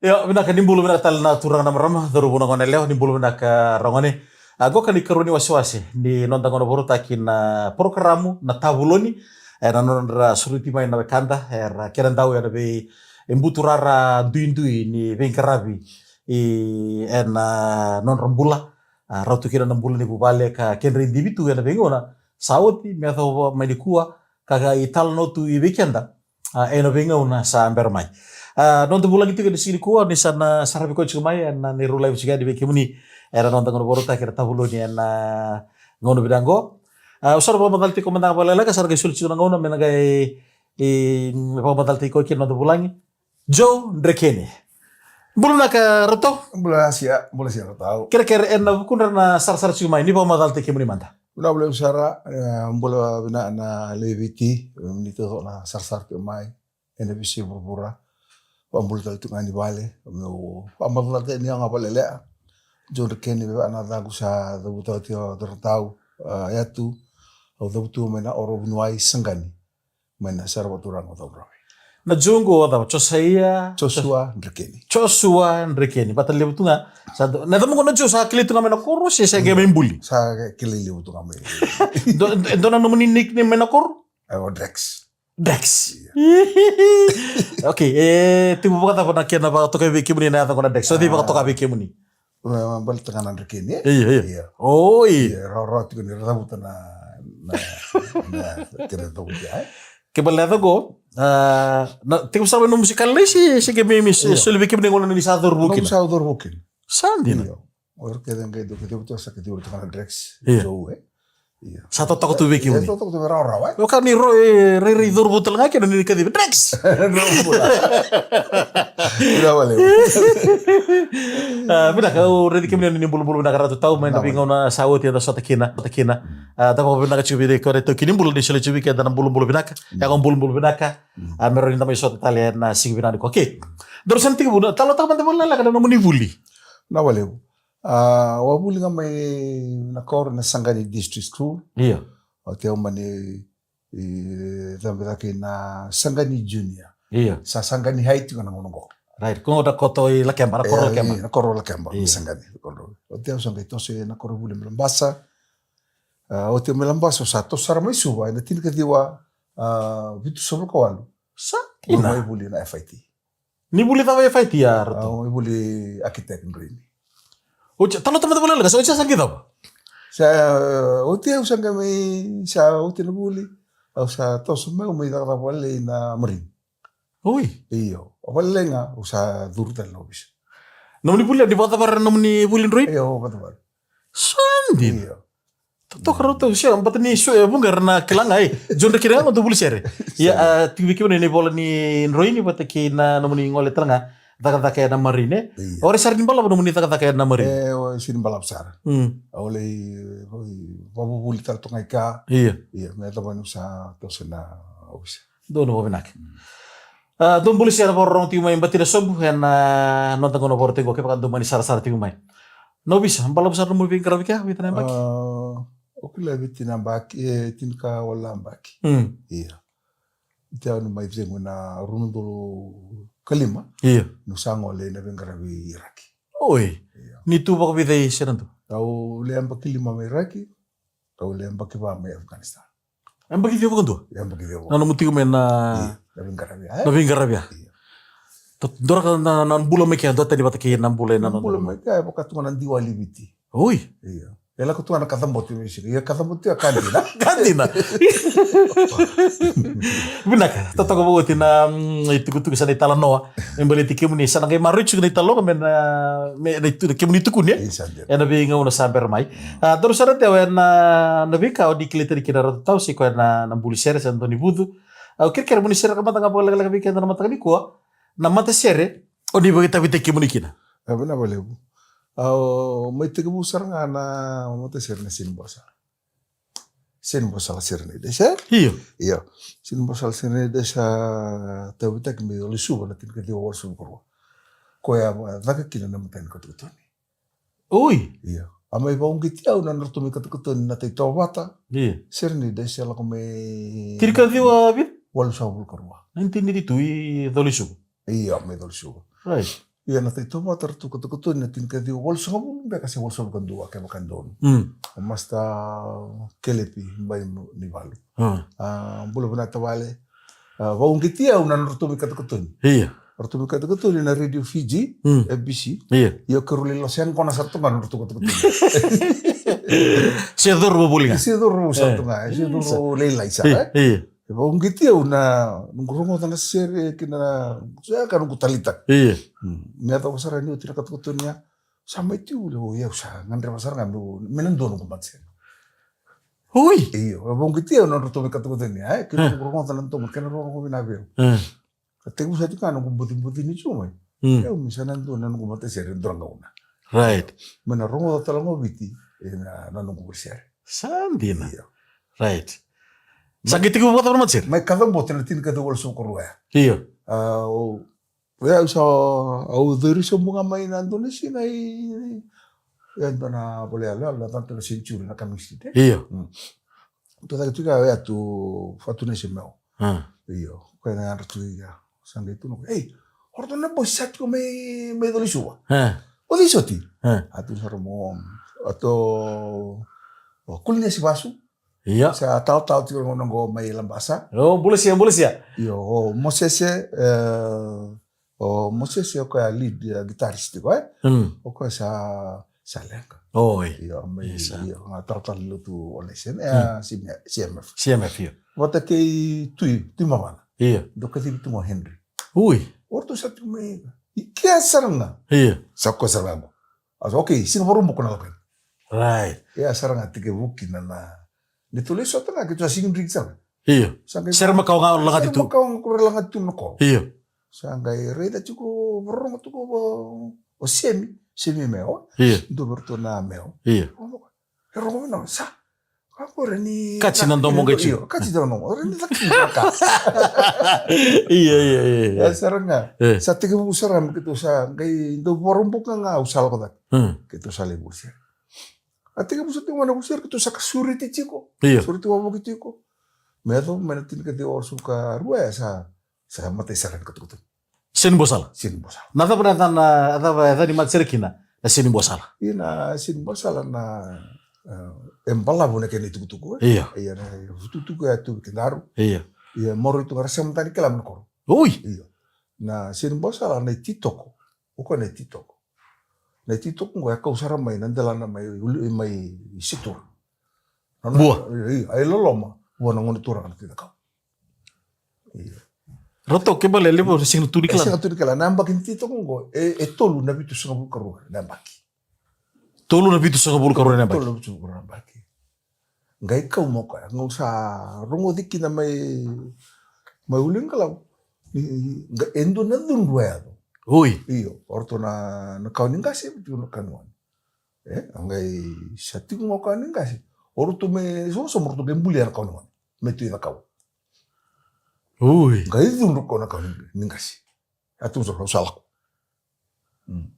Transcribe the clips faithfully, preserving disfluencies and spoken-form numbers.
Io, vinaka, ni bula vinaka tale na turaga na marama, cauravou, na gone yalewa, ni bula vinaka ragone. A, qo ka ni karua ni wasewase ni noda gauna vakarautaki na porokaramu na Tavuloni. E, na nodra sureti mai na wekada era kena dau ena vei, e, buturara duidui ni veiqaravi, e, ena nodra bula. A, rauta kina na bula ni vuvale ka kedra idivi tu ena veigauna sa oti me yacova mai nikua, ka, ka italanoa tu i vei keda, a, ena veigauna sa bera mai. A, noda vulagi tiko ena siga nikua, ni sa na saravi koya tiko mai ena neirau live tiko yani vei kemuni ena noda gauna vakarautaki na Tavuloni ena gauna vinaka qo. A, au sa na vakamacala tiko mada ga vakalekaleka, sa na qai soli tiko na gauna me na qai, e, vakamacala tiko kina noda vulagi. Joe Drekeni. Bula vinaka Ratou. Bula sia, bula sia Ratou. Kerekere, ena vukudra na sarasara tiko mai, ni vakamacalataki kemuni mada. Bula, bula sara, e, bula vinaka na lewe i Viti, e, ni taucoko na sarasara tiko mai ena veiyasai vuravura. Vakabula tale tu ga ni vale, meu vakamacalataki ni yaga Valelea. Joe Drekeni, vei au na yacaqu, sa cavuta oti o Ratou, a, yatu. Au cavutu mai na koro Vuniwai, Saqani. Mai na sara vakaturaga o Cauravou. Na Joe qo o cava? Josaia? Joshua Drekeni. Joshua Drekeni. Vata levu tu ga. Sa dua, na yacamuni qo na Joe, sa kilai tu ga mai na koro se sa qai mai buli? Sa kilai levu tu ga mai. Dua, dua na nomuni nickname mai na koro? E, o Drex. Drex. Io. Okay, e, tiko vakacava na kena vakatokai vei kemuni na yaca qo na Drex? So, cei vakatoka vei kemuni? Baleta ga na Drekeni, e? Io, io. Io. Oi. Io, rawa, rawa tiko ni ra cavuta na, na, na kena cavuti, e? Ke baleta qo, a, na, tiko sara mai nomu musikal lai se, se ke me, me, io, soli vei kemuni gauna ni sa cauravou kina? Nomu sa cauravou kina. Sa dina. Io. O ira kece qai dau kaciva tu, sa kaciva tu ga na Drex. Io. Joe, e? Io. Sa totoka tu vei kemuni. Io, totoka tu vei rawarawa, e? O ka ni ro, e, rairai cauravou tale ga kina ni kacivi Drex. Rawarawa. Vinaka, vale. A, vinaka, au raici kemuni ni bulabula vinaka Ratou Tau, mai na veigauna sa oti eda sota kina, sota kina. A, da vakavinavinaka tiko vei koya na itaukei ni bula ni solia tiko vei keda na bulabula vinaka. Mm. Ia qo bulabula vinaka. Mm. A, me rawa ni da mai sota tale ena siga vinaka nikua. Okay. Daru sa na tekivu, talanoataka mada vakalekaleka na nomuni vuli. Na vale. A, au a vuli ga mai na koro na Saqani District School. Io. Oti au mani, e, cabe cake na Saqani Junior. Io. Sa Saqani High tiko na gauna qo. Right, ko na koto i Lakeba, na koro Lakeba. Io, na koro Lakeba, io. Saqani, koro. Oti au sa qai toso ena koro vuli mai Labasa. A, oti au mai Labasa, au sa toso sara mai Suva ena tinikaciwa, a, vitusagavulu ka walu. Sa dina. Mai vuli na F I T. Ni vuli cava e F I T, a, Ratou? Au vuli architect, droini. Oti, talanoataka mada vakalekaleka, sa oti sa qai cava? Sa, oti au sa qai mai, sa oti na vuli, au sa toso mai, au mai cakacaka vakalailai na marine. Oi. Io, vakalailai ga, au sa curu tale na ovisa. Nomuni vuli, ni vakacavara nomuni vuli droini? Io, vakacavara. Sa dina. Io. Totoka Ratou, se, baleta ni so, e, vuqa era na kila ga, e. Joe Drekeni ga qo dau vuli sere. Ia, a, tiko vei kemuni na ivola ni droini vata kei na nomuni gole tale ga cakacaka ena marine. Io. O ira sara ni balavu nomuni cakacaka ena marine? E, o, sega ni balavu sara. Mm. Au lai, o, vakavuvuli tale toka ga i kea. Io. Io, me yacova niu sa toso na ovisa. Dou na vakavinaka. Mm. A, dou bula sere, vakarorogo tiko mai, batina sobu ena noda gauna vakarautaki qo, kevaka dou mani sarasara tiko mai. Na ovisa, balavu sara nomu veiqaravi kea, vica na yabaki? A, au kila vica na yabaki, e, tinikawalu na yabaki. Mm. Io. Oti au ni mai cegu ena rua na udolu ka lima. Io. Niu sa gole ina veiqaravi i Iraki. Oi. Io. Ni tu vakavica i Senadu? Au lai yabaki lima mai Iraki, au lai yabaki va mai Afghanistan. Yabaki ciwa vakadua? Yabaki ciwa. Na nomu tiko mai na, io, na veiqaravi, e? Na veiqaravi, e? Io. Dua na ka na, na bula mai kea, duatani vata kei na bula ena, na bula mai kea, e vaka tu ga na Diwali i Viti. Oi. Io. E lako tu ga na kacabote mai Sika. Ia kacabote, ia ka dina. Ka dina. Vinaka, totoka vakaoti na, mm, itukutuku, sa na italanoa. Me baleti kemuni, sa na qai maroroi tiko na italanoa me na, me na itu, kemuni tukuni, e? Isa, dina. Ena veigauna sa bera mai. A, daru sa na tewa ena, na veika o ni kilai tani kina Ratou Tau, se koya na, na buli sere, se na dau ni vucu. Au kerekere mo ni sereka mada ga vakalekaleka vei keda na mataka nikua na matasere o ni vakaitavitaki kemuni kina. A, vinaka vakalevu. Au mai tekivu sara ga na matasere na Sini Bosala. Sini Bosala Serenade, e? Io. Io. Sini Bosala Serenade sa tauvitaki mai Colo-i-Suva na tinikaciwa walusagavulu ka rua. Koya a caka kina na imatai ni katokatoni. Oi. Io. A mai vakauqeti au na nodratou mai katokatoni na Tai Tovata. Io. Serenade sa lako mai tinikaciwa vica? Walusagavulu ka rua. Nineteen eighty-two i Colo-i-Suva. Io, mai Colo-i-Suva. Right. Ia na taitovo vata ratou katokatoni na tinikaciwa walusagavulu beka se walusagavulu ka dua kevaka e donu. Mm. O Master Kelepi Bai Nivalu. Ah. Ah, bula vinaka tavale. Ah, vauqeti au na nodratou mai katokatoni. Ia. Ratou mai katokatoni na Radio Fiji, Mm. F B C. Ia. Ia keirau lai lasa yaqona sara tu ga na nodratou katokatoni. Se curu vavuli ga. Se curu sara tu ga, se curu lailai sara, Ia, eh. Ia. E vauqeti au na noqu rogoca na sere kina na, sa ka noqu taleitaka. Ia. Mm. Me yacova sara ni oti na katokatoni ya, sa mai tu le, o yau sa gadreva sara ga meu, me na dua noqu matasere. Ui. Io, e vauqeti au na nodratou mai katokatoni ya, eh, kina noqu rogoca na domo, kena rogoca vinaka vei au. Eh. Ka tekivu sara tiko ga noqu bucibuci ni tu mai. Mm. Au me sa na dua na noqu matasere dua na gauna. Right. Me na rogoca tale ga o Viti, e na, na noqu sere. Sa dina. Io. Right. Sa qai tekivu vakacava na matasere? Mai kacabote na tinikaciwa walusagavulu ka rua ya. Io. Ah, o, o yau sa, au curu sobu ga mai na dua na siga i, e dua na vale yaloyalo, na Cantona Century na Cumming Street, eh? Io. Mm. Tu cake tu ga o yau tu Fatunese Meo. Ah. Io, koya na yadra tu ya. Sa qai tukuna, "Ei, o ratou na bosi sa tiko mai, mai Colesuva." Ah. O cei soti? Ah. A tu sara mo, a tu, o Kulinesi Vasu. Ia. Sa talatala tiko na gauna qo mai Labasa. O, bula sia, bula sia. Io, o Mosese, eh, o Mosese o koya lead, eh, guitarist tiko, eh? Mm. O koya sa, sa leqa. Oi. Io, mai, Isa. Io, ga talatala ni lotu o Lesen, eh, Mm. C M F. C M F, io. Vata kei Tui, Tui Mavana. Io. Dau kacivi tu ga o Henry. Ui. O ratou sa tu mai, i kea sara ga. Io. Sa koya sara ga. A sa, okay, siga Vakaraubuka na lako yani. Right. Ia sara ga tekivu kina na, na, ni tu lesu sara ga, keitou sa sigi drink sara. Io. Sa qai Sere makawa ga o lagati tu. Sere makawa ga ko lagati tu na koro. Io. Sa qai raica tiko, vakarorogo tiko o, o Semi, Semi Meo. Io. Dua vei iratou na Meo. Io. E rogo vinaka, sa. Ka qori ni Kaci na domo qai tiko. Io, kaci na domo. Ori ni caki na ka. Io, io, io, io. E sara ga. E. Sa tekivu sara me keitou sa qai dau Vakaraubuka ga au sa lako cake. Hmm. Keitou sa lai vuli sere. A tekivu sa tiko ga na vuli sere keitou sa ka sureti tiko. Io. Sureti wavoki tiko. Me yacova mai na tinikaciwa walusagavulu ka rua ya sa, sa matai sara ni katokatoni. Seni Bosala. Seni Bosala. Na cava na yacana, na cava e yacani matasere kina na Seni Bosala? Ia na Seni Bosala na, eh, e balavu na kena itukutuku, eh. Ia. Ia na vututuku ya tu vei kedaru. Ia. Ia maroroi tu ga ra sega mada ni kila mai na koro. Ui. Ia. Na Seni Bosala na ititoko. O koya na ititoko. Na ititoko qo e kau sara mai na delana mai, uli-, mai Situra. Vua. Io, io, a iloloma vua na gone turaga na Tui Cakau. Io. Ratou ke bale levu, e sega tu ni kila. E sega tu ni kila. Na yabaki ni titoko qo, e, e tolu na vitusagavulu ka rua na yabaki. Tolu na vitusagavulu ka rua na yabaki. Tolu na vitusagavulu ka rua na yabaki. Qai kau mai o koya, qai sa rogoci kina mai, mai Uluiqalavu. Ni, ni, qa-, e dua na cudru e yaco. Oi. Io, o ratou na, na kawa ni qase, tiko na kawa ni gone. E, a qai sa tiko ga o kawa ni qase. O ratou me sosomo, o ratou qai bulia na kawa ni gone. Me Tui Cakau. Ui. Qai cudru o koya na kawa ni, ni qase. A tu sa, sa lako. Mm.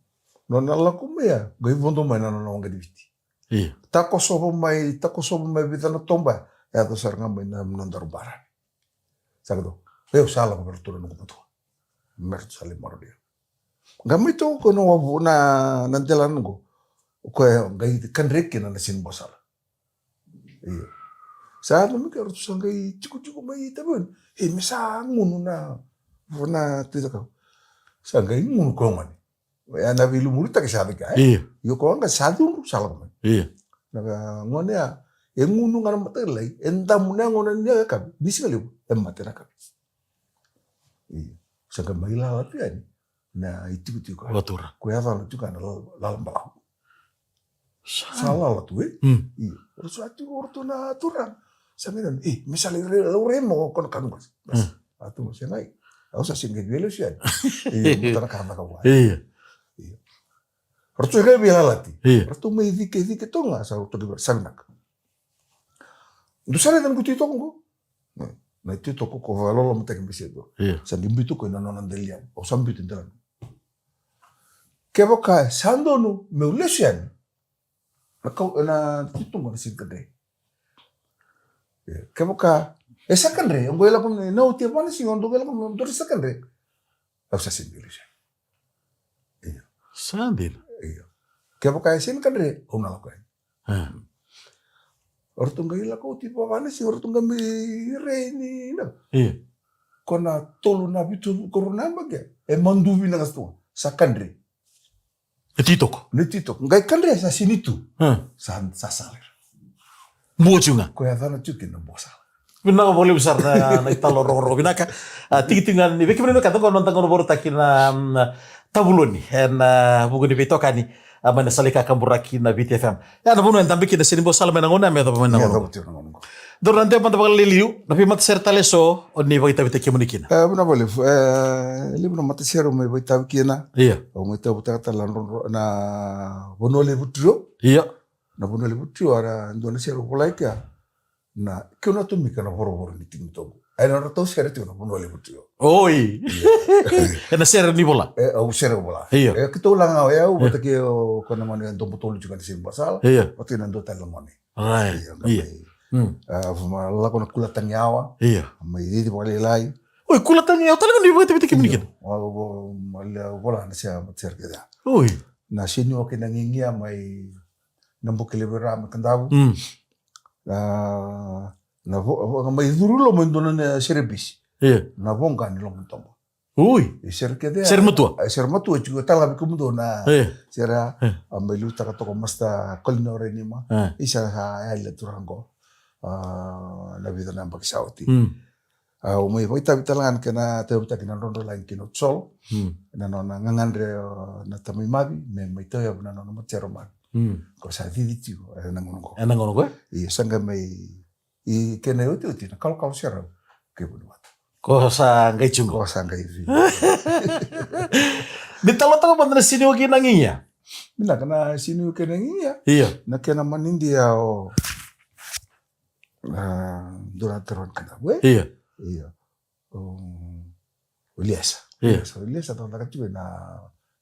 Nona lako mai ya, qai vodo mai na nona waqa ni Viti. Io. Takosova mai, takosova mai vica na toba, e yaco sara ga mai na nodaru baravi. Sa kaya, "Io, sa lako vei ratou na noqu matua." Me ratou sa lai maroroi. Qai mai toka o koya na wavu, na, na delana qo. O koya qai kadre kina na Seni Bosala. Io. Sa yaco mai ke ratou sa qai tikotiko mai Taveuni. "E, me sa gunu na, na Tui Cakau." Sa qai gunu koya o gone. Ya na veilomuritaki sa yaco kea, e? Io. Io, koya ga sa cudru, sa lako mai. Io. Na gone ya, e gunu ga na mataka lailai, e damu na yagona ni yakavi, ni siga levu, e mate na yakavi. Io. Sa qai mai lala tu yani na itikotiko. Ko yacana tiko ga na lala, lala balavu. Sa lala tu, e? Mm. Io. Ratou sa tiko o ratou na turaga. Sa qai nanuma, e, me sa lai laurai mai o koya na kawa ni qase. Basi. Mm. A tu, se qai. Au sa sega ni via lesu yani. Io, mata na ka caka vua. Io. Io. Ratou sa qai veiyalayalati. Io. Ratou mai cike, cike toka ga, sa ratou qai, sa vinaka. Dou sa raica na noqu ititoko qo? Na ititoko ko vakalolomataki mai se qo. Io. Sa qai biuta o koya na nona daliyavu. Au sa biuta e delana. Kevaka sa donu meu lesu yani, na kau, na titoqo na sega ni kadre. Io. Kevaka e sa kadre, o qai lako mai, na oti e va na siga, o qai lako mai, o sa kadre. Au sa sega ni lesu yani. Sa dina. Io. Kevaka e sega ni kadre, au na lako yani. A. O ratou qai lako oti vava na siga, o ratou qai mai rai ni na. Io. Ko na tolu na vitu ko rua na yabaki. E madu vinaka sara tu ga. Sa kadre. E titoko. Ni titoko. Qai kadre sa sega ni tu. A. Sa, sa sala. Bua tiko ga. Ko yacana tiko kina bua sala. Vinaka vakalevu sara na, na italo rogorogo vinaka. A, tiki tiko ga ni vei kemuni na wekada, qo na noda gauna vakarautaki na, mm, Tavuloni. Ena, a, vuku ni veitokani, a, mai na sala i kakaburaki na Viti F M. Ia, na vanua e dabe kina, sega ni bua sala mai na gauna, me yacova mai na gauna. Me yacova tiko na gauna. Dou na dua mada vakalailai liu, na veimatasere tale eso o ni vakaitavitaki kemuni kina. E, vinaka vakalevu. E, levu na matasere au mai vakaitavi kina. Ia. Au mai tauvutaka tale na drodro, na Vanua Levu Trio. Ia. Na Vanua Levu Trio, era dua na sere au volai kea. Na, keu na Tomika na vorovoro ni tiki ni tobu. Ai na nodratou sere tiko na Vanua Levu Trio. Oi. Ia. Ena sere ni vola. E, au sere vola. Ia. E, keitou la ga, e, au, ia, vata kei o, ko na gone e domo tolu tiko na sere ni basala. Ia. Vata kei na dua tale na gone. Right. Ia, ia. Mai, mm, a, ma lako na kula tagi awa. Ia. Mai cici vakalailai. Oi, kula tagi awa tale ga ni vakaitavitaki kemuni kina. Io. Au, au, au, au vola na sere, sere kece. Oi. Na Seniua kei na Gigia mai na Buki Levu i Ra mai Kadavu. Mm. Na, na vo, vo, mai curu i loma e dua na sere bisi. Ia. Na Voqa ni Lomadoba. Ui. E sere kece. Sere matua. E sere matua, tiko tale ga vei kemudou na, ia, sere, ia, a mai liutaka toka o Master Colin Orenima. Ia. Isa sa yali na turaga qo. A, na vica na yabaki sa oti. Mm. A, au mai vakaitavi tale ga na kena tauyavutaki na drodro lagi kei na Otusolo. Mm. Na nona gagadre, o, na tamai Mavi, me mai tauyavu na nona matasere o Mavi. Mm. Ko sa cici tiko, e, na gauna qo. E na gauna qo, e? Io, sa qai mai, i kena iotioti, na kalokalo serau kei Vuniwata. Ko sa qai tiko qo. Ko sa qai vi. Ni talanoataka mada na Seniua kei na Gigia. Vinaka, na Seniua kei na Gigia. Io. Na kena manidia o, a, dua na turaga ni Kadavu, e? Io. Io. O, o Liasa. Io. Liasa, o Liasa, tau caka tiko na,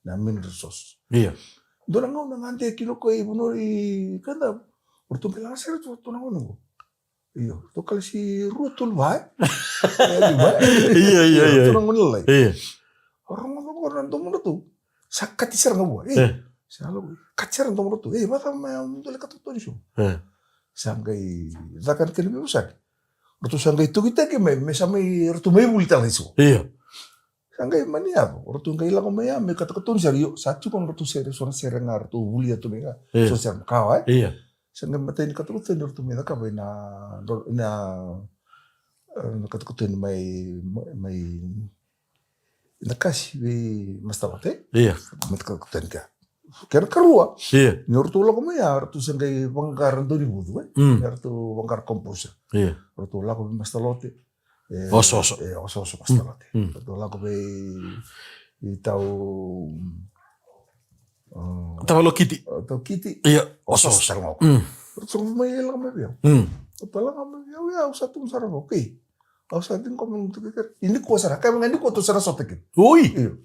na Mineral Resource. Io. Dua na gauna gade kina o koya i vanua i Kadavu. O ratou qai laga sere tu, tu na gauna qo. Io, ratou kalasi rua, tolu, va, e? E, rua, va, e? Io, io, io, io. Ratou na gone lalai. Io. O rogoca qo na domodratou. Sa kati sara ga vua. E. E. Sa lako, kati sara ga domodratou. E, vacava me dou lai katokatoni so? E. Sa qai caka na kena veivosaki. Ratou sa qai tokitaki mai, me sa mai, ratou mai vuli tale so. Io. Sa qai mani yaco, ratou qai lako mai ya, me katokatoni sara, io, sa tiko na ratou sere, so na sere ga, ratou vulia tu mai ga, io, so sere makawa, e? Io. Sa qai matai ni katokatoni, ratou mai cakava ina, na, na katokatoni mai, mai, mai, na kasi vei Master Lote. Io. Mai katokatoni kea. Kena karua. Io. Ni ratou lako mai ya, ratou sa qai vaqara dau ni vucu, e? Mm. Ni ratou vaqara composer. Io. Ratou lako vei Master Lote. E, osooso. E, osooso, Master Lote. Mm. Ratou lako vei, i tau, mm, tau Lokiti. Tau Kiti. Io, osooso. Osooso tale ga o koya. Mm. Ratou mai lako mai vei au. Mm. Ratou lako mai vei au, ia, au sa tu sara ga, okay. Au sa ciqoma na tu kekere. Ia nikua sara, kaya ga nikua tou sa na sota kina. Oi! Io.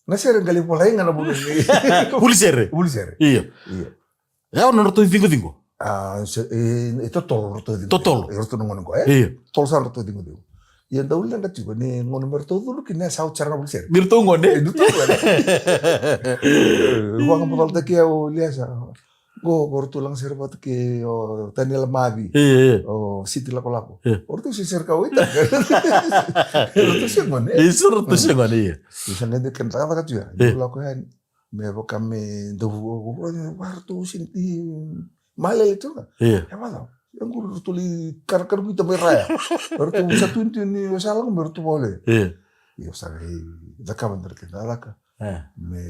Na sere qai lai volai ga na vuna ni vuli sere. Vuli sere. Io. Io. E, o nodratou ciqociqo. A, se, e, e totolo nodratou ciqociqo. Totolo. E, ratou na gone qo, e? Io. Totolo sara nodratou ciqociqo. Ia dau leqa tiko ni gauna me ratou curu kina, sa oti sara na vuli sere. Ni ratou gone. E, ni ratou gone. E, vakamataloataki au, Liasa. Qo, qo ratou laga sere vata kei o Taniela Mavi. Io, io. O Siti Lakolako. Io. O ratou se sere ka waitaka. Ratou se gone. Io, so ratou se gone, io. Io, sa qai dua kena cakacaka tu ya. Io. Ni lako yani. Me vaka me dau vu-, vu-, vu-, ratou sini malele tu ga. Io. E vacava? E qori ratou lai karakara kita mai raya. Ratou sa tuitui ni o sa lako me ratou vole. Io. Io, sa qai cakava dua na kena cakacaka. E. Me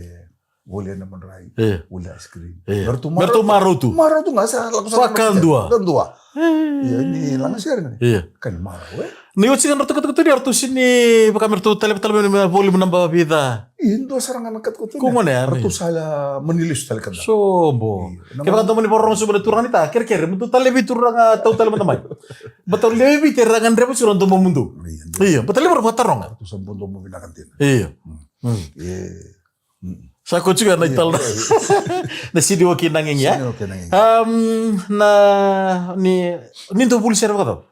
volia na madrai. Io. Volia ice cream. Io. Me ratou marau tu. Me ratou marau tu. Marau tu ga, sa lako sa vakadua. Vakadua. Io, ni laga sere ga. Io. Ka ni marau, e? Ni oti ga na ratou katokatoni, ratou sini vaka me ratou taleva tale mai na volume naba vica. Io, dua sara ga na katokatoni. Ko gone ya, ratou sa la mani lesu tale ka da. Sobo. Io. Kevaka dou mani vakarorogo sobu na turaga ni ta, kerekere, mo dou talevi turaga tau tale mada mai. Baleta lewe i Viti era gadreva tiko na domomudou. Io. Io, baleta levu era vakataroga. Ratou sa bau domo vinaka dina. Io. Mm. Mm. E. Mm. Sa ko tiko na itala na Seniua kei na Gigia. Seniua kei na Gigia. Um, na, ni, ni dou vuli sere vakacava?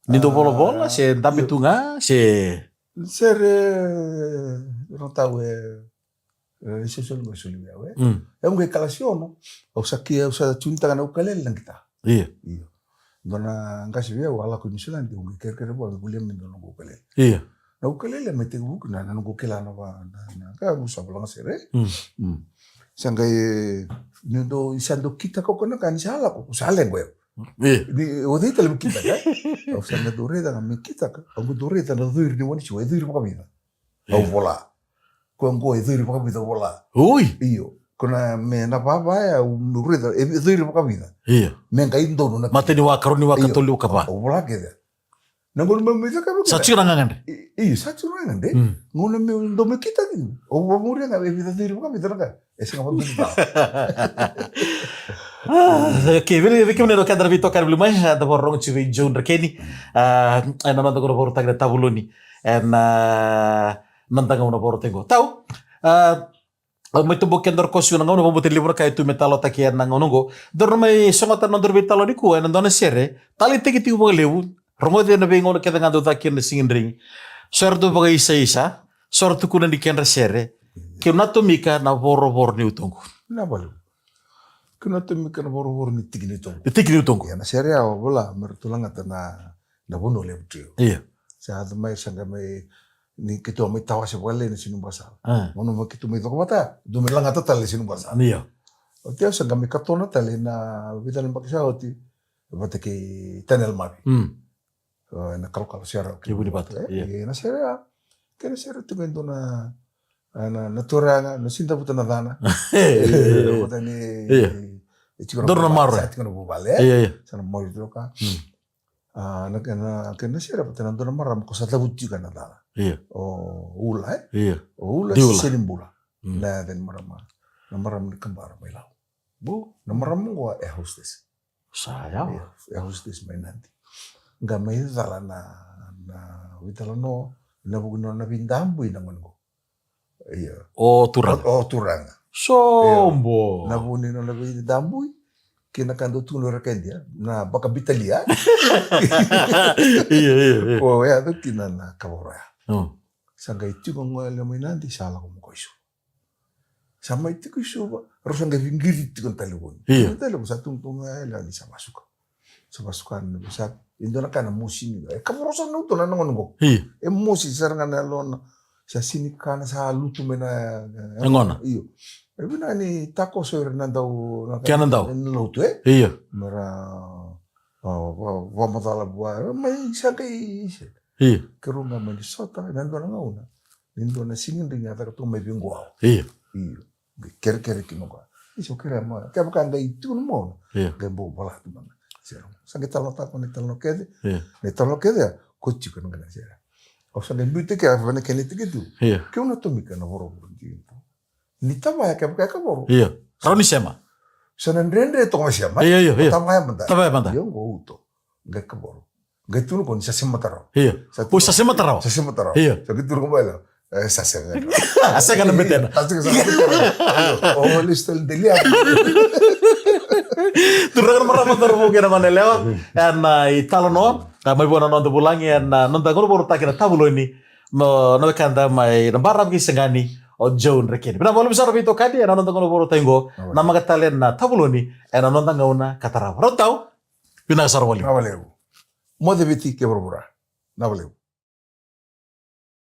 Ni dou volavola, se dabe tu ga, se. Sere, e, na tau e, E, isolisoli qo e soli vei au, e. Mm. Au qai kalasi ono, au sa ki, au sa tiunitaka na ukulele na qita. Io. Io. Dua na qase vei au, a lako i Niusiladi, au qai kerekere vua, me volia mai dua na noqu ukulele. Io. Na ukulele, mai tekivu kina na, na noqu kila na va, na, na, ka, au sa vola ga sere. Mm. Mm. Sa qai, ni dau, sa dau kitaka o koya na ka ni sa lako, au sa leqo au. Io. Ni, o cei tale me kitaka, e? Au sa na dau raica ga me kitaka, au dau raica na cori ni wanisiwa, e cori vakavica. Au vola. Ko qo e cori vakavica, au vola. Ui. Io. Ko na me na vava ya, au raica e cori vakavica. Io. Me qai donu na mata ni wa, karua ni wa, io, katolu ni wa, ka va. Au vola kece. Na gauna me, me caka, me sa caka. Tiko na gagadre. I-, io, sa tiko na gagadre. Mm. Gauna me dau me kita kina. Au vamuria ga e vica cori vakavica na ka. E sega vakadua ni caka. Ah, okay, vei, vei kemuni na keda na veitokani, vuli mai, ah, da vakarorogo tiko vei Joe Drekeni. Ah, ena noda gauna vakarautaki na Tavuloni. Ena, ah, noda gauna vakarautaki qo. Tau, ah, mai tobo keda roko siwa na gauna, vakabauta ni levu na ka e tu me talotaki ena gauna qo. Daru na mai sogota na nodaru veitalanoa nikua ena dua na sere taleitaki tiko vakalevu. Rogoci ena veigauna kece ga dau caka kina na Sigidregi. So era dau vakaisaisa, so era tukuna ni kedra sere, Keu na tomika na vorovoro ni utoqu. Na vale. Keu na tomika na vorovoro ni tiki ni utoqu. Ni tiki ni utoqu. Ia na sere ya, au vola me ratou lagata na, na Vanua Levu Trio. Io. Sa yaco mai, sa qai mai, ni keitou mai tawase vakalailai na Sinuba Sala. Ah. Gauna mai keitou mai cokovata, dou mai lagata tale na Sinuba Sala. Io. Oti au sa qai mai katona tale na vica na yabaki sa oti, vata kei Taniela Mavi. Mm. O, ena kalokalo sere, Kei Vunivatu, e? Io. Ena sere ya. Kena sere tiko e dua na, a, na, na turaga, na sega ni cavuta na yacana. E, vata ni, io, e tiko na, dua na vuvale, marama. Sa tiko na vuvale, e? Io, io. Sa na marama tiko ka. Mm. A, na, na, kena sere vata na dua na marama ko sa cavuti tiko na yacana. Io. O Ula, e? Io. O Ula. Di Ula. Senibula. Mm. Na yaca ni marama. Na marama ni Kabara mai Lau. Bu. Na marama qo e hostess. Sa yawa. Io, e hostess mai Nadi. Qai mai cala na, na veitalanoa, ena vuku ni nona veidabui na gone qo. Io. O turaga. O, o turaga. Sobo. Io. Na vuku ni nona veidabui, kei na ka dau tukuna o ira kece, na vakabitalia. Io, io, io. O, e yaco kina na kavoro ya. Mm. Sa qai tiko qo e lewe mai Nadi, sa lako mai qo i Suva. Sa mai tiko i Suva, rau sa qai veiqiri tiko na talevoni. Io. Na talevoni sa tugutugu ga e lewe ni sa vasuka. Sa vasuka na, sa, e dua na ka na mosi ni, e kavoro sa na uto na gone qo. Io. E mosi sara ga na yalona, sa sega ni kana, sa lutu mai na, na yagona. Io. E vinaka ni takoso ira na dau, na ka, kena dau, na lotu, e? Io. Mera, a, va, vamacala vua, mai sa qai, se. Io. Keirau ga mai ni sota, na dua na gauna. Ni dua na Sigidregi a caka tu mai vei qo au. Io. Io. Qai kerekere kina o koya. Isa, au kerea mai. Kevaka qai tiko na gauna. Io. Qai bau vola tu mai. Sere. Sa qai talanoataka na italanoa kece. Io. Na italanoa kece ya, ko tiko ena qai na sere. Au sa qai biuta kea, vei na kena itikiti. Io. Keu na tomika na vorovoro ni tiki ni utoqu. Ni tavaya kevaka e kavoro. Io. Rawa ni sema. Sa na dredre toka me sema. Io, io, io. Tavaya mada. Tavaya mada. Io, qo uto. Qai kavoro. Qai tukuna o koya ni sa semata rawa. Io. Sa tukuna, o, sa semata rawa. Sa semata rawa. Io. Sa qai tukuna o koya mai Lau. E, sa sega. A sega na betena. Sa sega, sa sega na betena. Io. O, lesu tale, delia. Turaga na marama, cauravou kei na goneyalewa. Ena italanoa, a, mai vua na noda vulagi, ena, a, noda gauna vakarautaki na Tavuloni. Na, na wekada mai na baravi kei Saqani, o Joe Drekeni. Vinaka vakalevu sara veitokani, ena noda gauna vakarautaki qo. Vinaka. Namaka tale na Tavuloni ena noda gauna ka tarava. Rau tau. Vinaka sara vakalevu. Vinaka vakalevu. Moce Viti kei vuravura. Vinaka vakalevu.